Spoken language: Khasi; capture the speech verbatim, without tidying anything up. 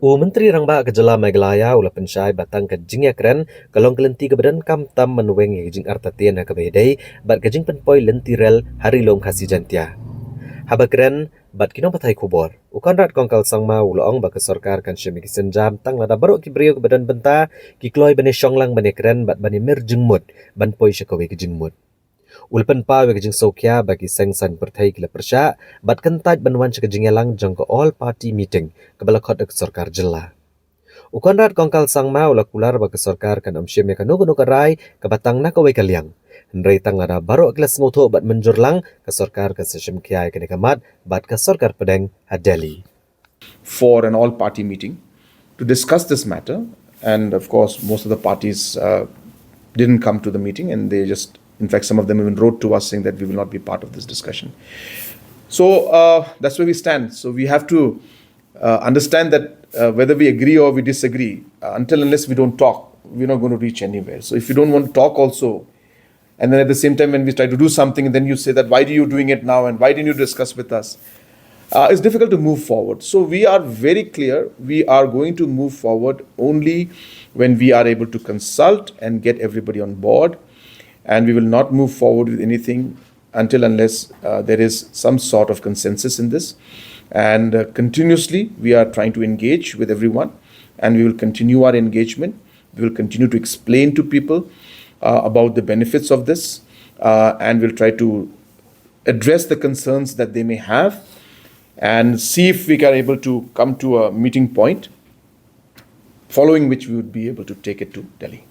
U Myntri Rangbah ka jylla Meghalaya u la pynshai ba tang ka jingïakren ka long ka lynti kaba donkam tam ban weng ïa ka jingartatien ha kaba ïadei bad ka jingpynpoi lynti rel ha Ri Lum Khasi Jaintia. Haba kren bad ki nongpathai khubor, u Conrad Kongkal Sangma u la ong ba ka sorkar kan shim ïa ki sienjam tang lada baroh ki briew kiba don bynta ki kloi ban ïashong lang ban ïakren bad ban ïamir jingmut ban poi sha kawei ka jingmut. U la pynpaw ïa ka jingsngewkhia ba ki seng saiñ pyrthei ki la pyrshah bad kyntait ban wan sha ka jingïalang jong ka All Party Meeting kaba la khot da ka sorkar jylla. U Conrad Kongkal Sangma u la kular ba ka sorkar kan ym shim ïa kano kano ka rai kaba tang na kawei ka liang, hynrei tang lada baroh ki la sngewthuh bad mynjur lang, ka sorkar kan sa shim khia ïa kane ka mat bad ka sorkar pdeng ha Delhi. For an all-party meeting to discuss this matter. And of course, most of the parties uh, didn't come to the meeting, and they just, in fact, some of them even wrote to us saying that we will not be part of this discussion. So uh, that's where we stand. So we have to uh, understand that uh, whether we agree or we disagree, uh, until unless we don't talk, we're not going to reach anywhere. So if you don't want to talk also, and then at the same time, when we try to do something, then you say that, "Why are you doing it now, and why didn't you discuss with us?" Uh, it's difficult to move forward. So we are very clear. We are going to move forward only when we are able to consult and get everybody on board. And we will not move forward with anything until unless uh, there is some sort of consensus in this. And uh, continuously, we are trying to engage with everyone, and we will continue our engagement. We will continue to explain to people uh, about the benefits of this, uh, and we'll try to address the concerns that they may have and see if we are able to come to a meeting point, following which we would be able to take it to Delhi.